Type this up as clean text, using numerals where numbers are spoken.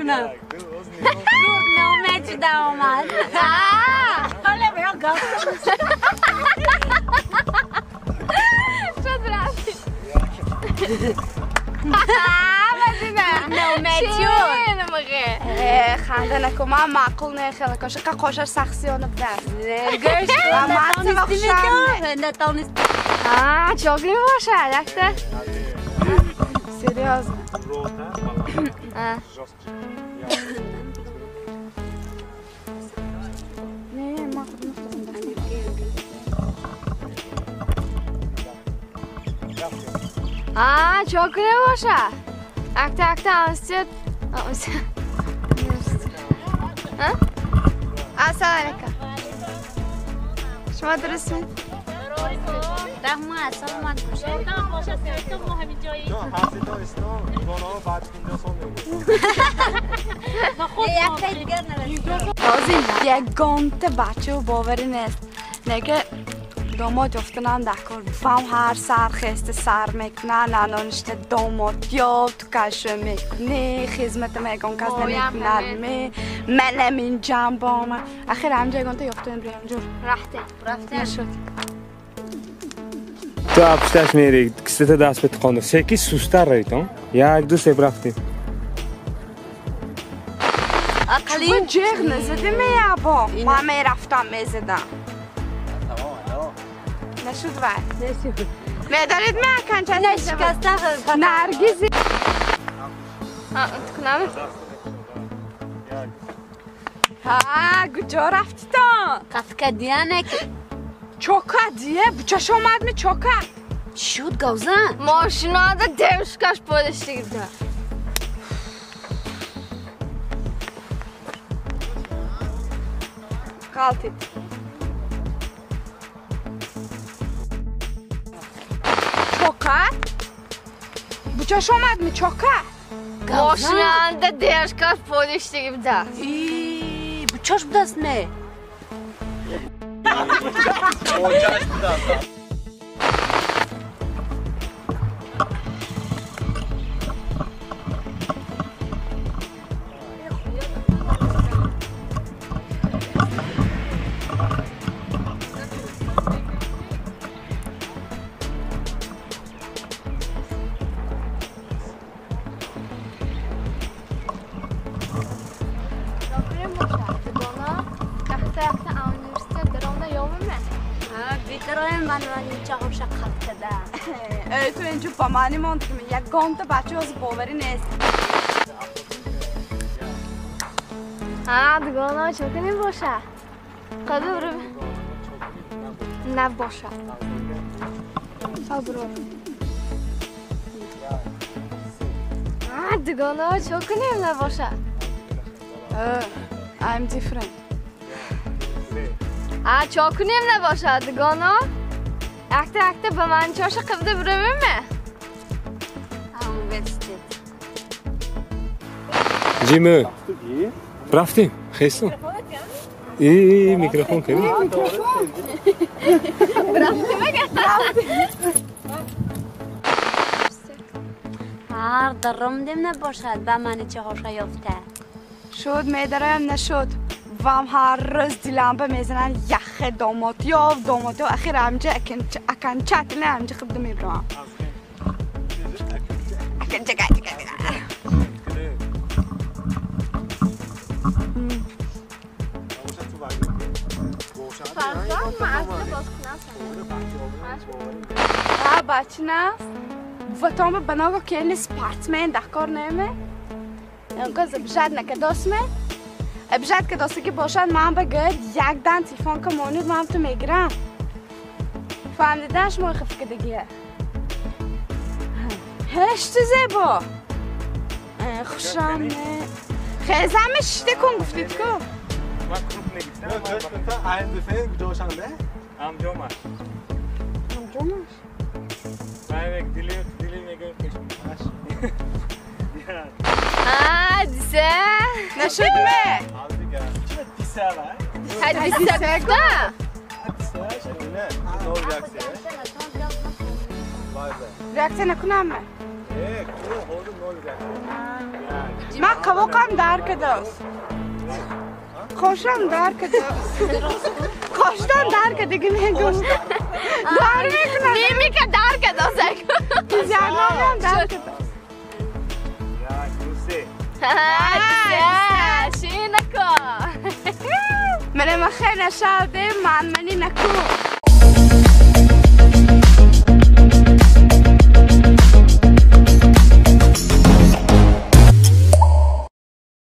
кунам. Гург наумед шуда омад. Ҳоле биё гап. Шуд рафтӣ. Ханда накун, ман маъқул не хеле коша қошаш сахсиёна будаст. Чоқли бошад якта. Серьёзно. Не, ман чоқли бошад. Акта акта университет. Ассалому алайкум. Шумо дурустед? Раҳмат, саломат бошед. Ҳозир ягонта бачао боварӣ нест. Нега домод ёфтанам дар кор бам ҳар сар хеста сар мекунад, наноништа домод ёфт, кашо мекунӣ, хизмата ягон кас намекунад, манам инҷам бо ман. Ахир ҳамҷа ягонта ёфтаем бирем ҷур. Рафтем. Рафтем. Нашуд. Ту пушташ мери, кисата даст ба тиқонда. Секи сустар равитон. Як, ду, се рафтем. Чӯба ҷеғ назадем ябо. Ман мерафтам мезадам. Нашуд вай. Нашуд. Медонед ме аканча Нашикаста. Наргизи. Кунам? Ҳа, куҷо рафтитон? Қафкадияне ки. Чока дие, бучаш омад ми чока. Чӣ шуд гавзан? Мошинада девушкаш подиштигида. Қалтид. Чока? Бучаш омад ми чока? Мошинада девушкаш подиштигида. И, бучаш будаст ме? Ту инҷо ба мани монди ки ягонта бача ҳозир боварӣ нест. Дугона чо кунем боша? Қадр набоша. Сабр. Дугона чо кунем набоша? I'm different. Чо кунем набоша, дугона? Акта акта ба ман чоша қибда биравем? Университет. Ҷиму. Рафтем, хестум. И микрофон кардем. Рафтем агар. Ҳар даромдем набошад ба мани чаҳоша ёфта. Шуд медароям нашуд. Вам ҳар рӯз диламба мезананд яхе домод ёфт, домод ёфт. Ахир ҳамҷа аканчатина ҳамҷа хибда мебиравам. Аканча. Бачи наст. Ватома баного кели спортсмен дар кор неме. Янка забижад накадосме. Обижад кадосаги бошад, ман ба гӯяд якдан телефон ка монид, ман ту мегирам. Фаҳмидан шумо хафкадагия. Ҳеч ту зебо. Хушам не. Хезаме шиште кун гуфтид ку. Ман круп негифтам. Амҷомаш. Амҷомаш? Ман дили дили мегӯям пеш. Диса. Нашуд ме? Диса гуфта? Реаксия накунам ме? Ман Қавоқам дар кадост. Қошам дар кадост. Қоштан дар кадаги мегум. Дар мекунад. Мимика дар кадост. Физиономиям дар кадост. Як, ду, се. Шинако. Мене махе нашавде, ман мани наку.